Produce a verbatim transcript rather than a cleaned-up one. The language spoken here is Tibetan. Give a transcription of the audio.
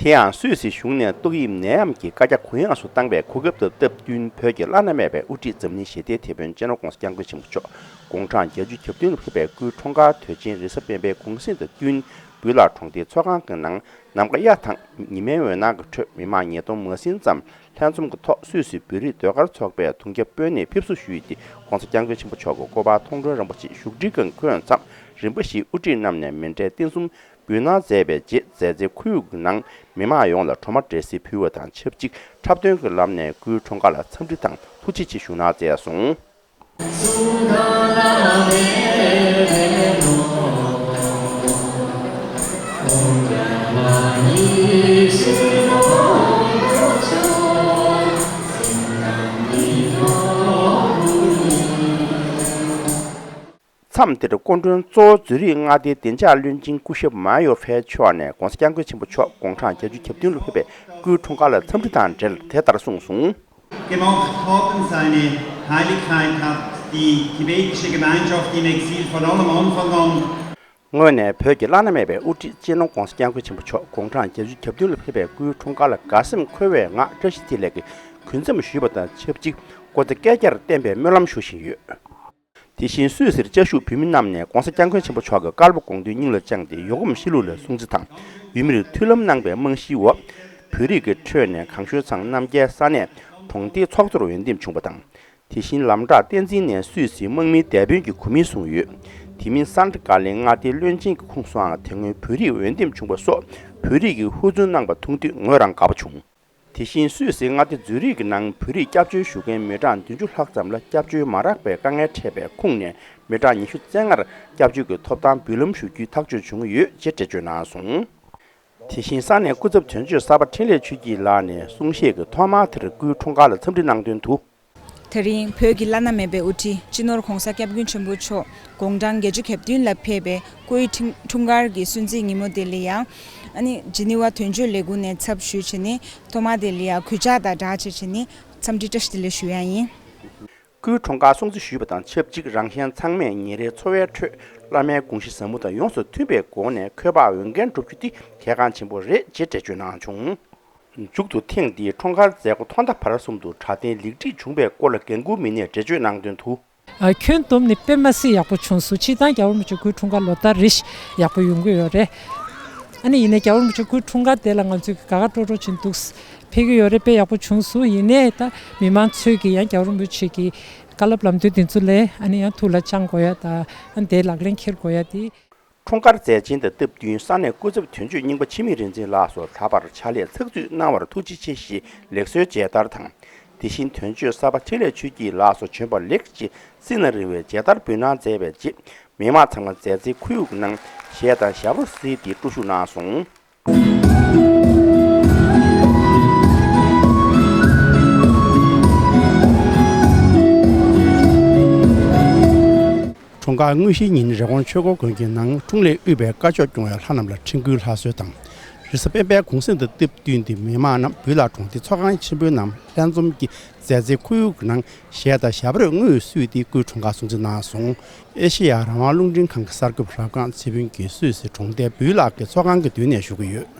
དེ་ཡང་སུད་སི་གཞུང་ནས་ཏོག་དབྱིབས་ནད་ཡམས་ཀྱི་བཀའ་རྒྱ་གུ་ཡངས་སུ་བཏང་བའི་གོ་སྐབས་དང་སྟབས་བསྟུན། བོད་ཀྱི་བླ་ན་མེད་པའི་དབུ་ཁྲིད་འཛམ་གླིང་ཞི་བདེའི་དེད་དཔོན་སྤྱི་ནོར་༧གོང་ས་༧སྐྱབས་མགོན་ཆེན་པོ་མཆོག་དགུང་གྲངས་བརྒྱད་ཅུ་གྱ་བདུན་ལ་ཕེབས་པའི་སྐུའི་འཁྲུངས་སྐར་དུས་ཆེན་རེས་གཟའ་སྤེན་པའི་གུང་གསེང་དང་བསྟུན། སྦུལ་ལ་གྲོང་སྡེའི་ཚོགས་ཁང་གི་ནང་ནམ་མཁའ་གཡའ་དང་ཉི་མའི་འོད་སྣང་གི་ཁྲོད་མི་མང་ཉིས་སྟོང་མ་ཟིན་ཙམ་ལྷན་འཛོམས་ཀྱི་ཐོག་སུད་སི་བོད་རིགས་ཟློས་གར་ཚོགས་པའི་དུང་རྒྱ་སྤོས་སྣེས་ཕེབས་བསུ་ཞུས་ཏེ། ༧གོང་ས་༧སྐྱབས་མགོན་ཆེན་པོ་མཆོག་གི་སྐུ་པར་མཐོང་གྲོལ་རིན་པོ་ཆེ་བཞུགས་ཁྲིའི་སྒང་བསྐོན་མཚམས། རིམ་པ་བཞིན་དབུ་ཁྲིད་རྣམས་ནས་མཎྜལ་རྟེན་གསུམ་འབུལ་གནང་མཛད་པའི་རྗེས། མཛད་རྗེས་ཁོར་ཡུག་གི་ནང་མི་མང་ཡོངས་ལ་གྲོ་མ་འབྲས་སིལ་ཕུལ་བ་དང་ཆབས་ཅིག་འཁྲབ་སྟོན་གྱི་ལམ་ནས་སྐུའི་འཁྲུངས་སྐར་ལ་འཚམས་འདྲི་དང་ཐུགས་རྗེ་ཆེ་ཞུ་གནང་མཛད་སོང་། མཚམས་དེར་སྐུ་མགྲོན་གཙོ་བོ་ཛུ་རིག་མངའ་སྡེའི་བདེ་འཇགས་བློན་ཆེན་སྐུ་ཞབས་མཱ་ཡོ་ཧྥེ་མཆོག་ནས་༧གོང་ས་༧སྐྱབས་མགོན་ཆེན་པོ་མཆོག་དགུང་གྲངས་བརྒྱད་ཅུ་གྱ་བདུན་ལ་ཕེབས་པའི་སྐུའི་འཁྲུངས་སྐར་ལ་འཚམས་འདྲི་དང་འབྲེལ་དེ་ལྟར་གསུངས་སོང་། Gemacht haben. Seine Heiligkeit hat die tibetische Gemeinschaft im Exil von allem Anfang an. སྔོན་ནས་བོད་ཀྱི་བླ་ན་མེད་པའི་དབུ་ཁྲིད་སྤྱི་ནོར་༧གོང་ས་༧སྐྱབས་མགོན་ཆེན་པོ་མཆོག་དགུང་གྲངས་བརྒྱད་ཅུ་གྱ་བདུན་ལ་ཕེབས་པའི་སྐུའི་འཁྲུངས་སྐར་ལ་དགའ་སེམས་འཁོལ་བའི་ངང་བཀྲ་ཤིས་བདེ་ལེགས་ཀྱི་གུས་འཚམས་ཞུས་པ་དང་ཆབས་ཅིག་སྐུ་ཚེ་བསྐལ་བརྒྱར་བརྟན་པའི་སྨོན་ལམ་ཞུ་བཞིན་ཡོད། དེ་བཞིན་སུད་སིར་བཅའ་བཞུགས་བོད་མི་རྣམས་ནས་༧གོང་ས་༧སྐྱབས་མགོན་ཆེན་པོ་མཆོག་གི་བཀའ་སློབ་དགོངས་དོན་སྙིང་ལ་བཅངས་ཏེ་ཡོ་གམ་ཤི་ལུགས་ལ་སྲུང་བརྩི་དང་། ཡུལ་མིར་མཐུན་ལམ་གནང་པའི་རྨང་གཞིའི་འོག་བོད་རིགས་ཀྱི་ཁྲོད་ནས་གང་ཤོས་ཚང་རྣམ་རྒྱལ་ས་གནས་གྲོང་སྡེའི་ཚོགས་གཙོར་འོས་འདེམས་བྱུང་བ་དང་། དེ་བཞིན་ལམ་བྲག་བསྟན་འཛིན་ནས་སུད་སིའི་དམག་མིའི་སྡེ་དཔོན་གྱི་གོ་མིང་བཟུང་ཡོད། དེ་མིན་སན་ཏྲི་ཀ་ལིན་མངའ་སྡེའི་བློན་ཆེན་གྱི་ཁོངས་སུའང་དེ་སྔོན་བོད་རིགས་འོས་འདེམས་བྱུང་བ་སོགས་བོད་རིགས་ཀྱིས་ཧུར་བརྩོན་གནང་པ་མཐོང་དུས་ངོས་རང་དགའ་པོ་བྱུང་། དེ་བཞིན་སུད་སིའི་མངའ་སྡེ་ཛུ་རིག་གི་ནང་བོད་རིགས་སྐྱབས་བཅོལ་ཞུ་མཁན་མི་གྲངས་བདུན་ཅུ་ལྷག་ཙམ་ལ་སྐྱབས་བཅོལ་མ་རག་པའི་དཀའ་ངལ་འཕྲད་པའི་ཁུངས་ནས་མི་གྲངས་ཉི་ཤུ་རྩ་ལྔར་སྐྱབས་བཅོལ་གྱི་ཐོབ་ཐང་འབུལ་ལམ་ཞུ་རྒྱུའི་ཐག་གཅོད་བྱུང་ཡོད་ཅེས་འགྲེལ་བརྗོད་གནང་སོང་། དེ་བཞིན་ས་གནས་སྐུ་ཚབ་དོན་གཅོད་གསར་པ་འཕྲིན་ལས་ཆོས་སྐྱིད་ལགས་ནས་གསུང་བཤད་ཀྱི་ཐོག་མར་དེར་སྐུའི་འཁྲུངས་སྐར་ལ་འཚམས་འདྲི་གནང་དོན་དུ། དེ་རིང་བོད་ཀྱི་བླ་ན་མེད་པའི་དབུ་ཁྲིད་སྤྱི་ནོར་༧གོང་ས་༧སྐྱབས་མགོན་ཆེན་པོ་མཆོག་དགུང་གྲངས་བརྒྱད་ཅུ་གྱ་བདུན་ལ་ཕེབས་པའི་སྐུའི་འཁྲུངས་སྐར་གྱི་སྲུང་བརྩིའི་ཉིན་མོ་དེ་ལ་ཡང་། ཨ་ནི་ཇི་ནི་ཝ་དོན་གཅོད་ལས་ཁུངས་ནས་ཚབ་ཞུས་བྱས་ནས་ཐོག་མ་དེ་ལ་ཡང་གུས་ཕྱག་དང་སྦྲགས་བྱས་བྱས་ནས་འཚམས་འདྲི་བཀྲ་ཤིས་བདེ་ལེགས་ཞུ་ཡ་ཡིན། སྐུའི་འཁྲུངས་སྐར་སྲུང་བརྩི་ཞུས་པ་དང་ཆབས་ཅིག་རང་གཞན་ཚང་མས་ཉིན་རེའི་འཚོ་བའི་ཁྲོད་བླ་མའི་དགོངས་གཞི་ཟབ་མོ་དང་ཡོངས་སུ་མཐུན་པའི་སྒོ་ནས་འཁོས་དཔག་འོས་འགན་སྒྲུབ་རྒྱུ་དེ་གལ་འགངས་ཆེན་པོ་རེད་ཅེས་འགྲེལ་བརྗོད་གནང་བྱུང་། མཇུག་ཏུ་ཐེངས་འདིའི་འཁྲུངས་སྐར་མཛད་སྒོ་ཐོག་མཐའ་བར་གསུམ་དུ་དྲ་རྟེན་ལེགས་སྒྲིག་བྱུང་བའི་སྐོར་ལ་འགན་འཁུར་མི་སྣས་འགྲེལ་བརྗོད་གནང་དོན་དུ། ཨ། ཁྱོན་བསྡོམས་ནས་དཔེ་མ་སྲིད་ཡག་པོ་བྱུང་སོང་། སྤྱིར་བཏང་རྒྱལ་བ་རིན་པོ་ཆེ་སྐུའི་འཁྲུངས་སྐར་ལོ་ལྟར་རེ་བཞིན་ཡག་པོ་ཡོང་གི་ཡོད་རེད། ཨ་ནི་ཡིན་ནའི་རྒྱལ་བ་རིན་པོ་ཆེ་སྐུའི་འཁྲུངས་སྐར་དེ་ལ་ང་ཚོས་དགའ་དགའ་སྤྲོ་སྤྲོ་བྱས་འདུག་ཕེབས་ཀྱི་ཡོད་རེད། དཔེ་ཡག་པོ་བྱུང་སོང་། ཡིན་ནའི་ད་མི་མང་ཚོས་ཀྱིས་ཡང་རྒྱལ་བ་རིན་པོ་ཆེ་གི་བཀའ་སློབ་ལམ་སྟོན་དེ་ཚོ་ལ་ཨ་ནི་ཡང་ཐུགས་ལ་བཅངས་དགོས་ཡ་དང་། ཨ་ནི་དེ་ལག་ལེན་འཁྱེར་དགོས་ཡ་དེ། འཁྲུངས་སྐར་མཛད་ཆེན་དང་སྟབས་བསྟུན་ས་གནས་སྐུ་ཚབ་དོན་གཅོད་རྙིང་པ་འཆི་མེད་རིག་འཛིན་ལགས་སུ་ད་བར་ཕྱག་ལས་ཚགས་ཚུད་གནང་བར་ཐུགས་རྗེ་ཆེ་ཞེས་ལེགས་གསོལ་མཇལ་དར་དང་། དེ་བཞིན་དོན་གཅོད་གསར་པ་འཕྲིན་ལས་ཆོས་སྐྱིད་ལགས་སུ་བྱོན་པ་ལེགས་ཅེས་སྲིད་ན་རིང་བའི་མཇལ་དར་འབུལ་གནང་མཛད་པའི་རྗེས། མི་མང་ཚང་མ་མཛའ་བརྩེའི་ཁོར་ཡུག་གི་ནང་གཞས་དང་ཞབས་བྲོ་གསོལ་ཏེ་བཀྲ་ཤིས་གནང་སོང་། འཁྲུངས་སྐར་དངོས་གཞིའི་ཉིན་རི་ཀོན་ཆོས་འཁོར་དགོན་གྱི་ནང་འཁྲུངས་ལྷས་དབུས་པའི་བཀའ་ཆོས་སྐྱོང་བའི་ལྷ་རྣམས་ལ་འཕྲིན་བསྐུལ་ལྷ་གསོལ་དང་། རེས་གཟའ་སྤེན་པའི་གུང་གསེང་དང་སྟབས་བསྟུན་ཏེ་མི་མང་རྣམས་སྦུལ་ལ་གྲོང་སྡེའི་ཚོགས་ཁང་ཆེན་པོའི་ནང་ལྷན་འཛོམས་ཀྱིས་མཛའ་བརྩེའི་ཁོར་ཡུག་གི་ནང་གཞས་དང་ཞབས་བྲོས་དངོས་སུ་གསོལ་ཏེ་སྐུའི་འཁྲུངས་སྐར་སྲུང་བརྩི་གནང་སོང་། ཨེ་ཤེ་ཡ་རང་དབང་རླུང་འཕྲིན་ཁང་གི་གསར་འགོད་པ་རབ་སྒང་ཚེ་ཕུན་གྱིས་སུད་སི་གྲོང་སྡེ་སྦུལ་ལག་གི་ཚོགས་ཁང་གི་མདུན་ནས་ཞུ་གི་ཡོད།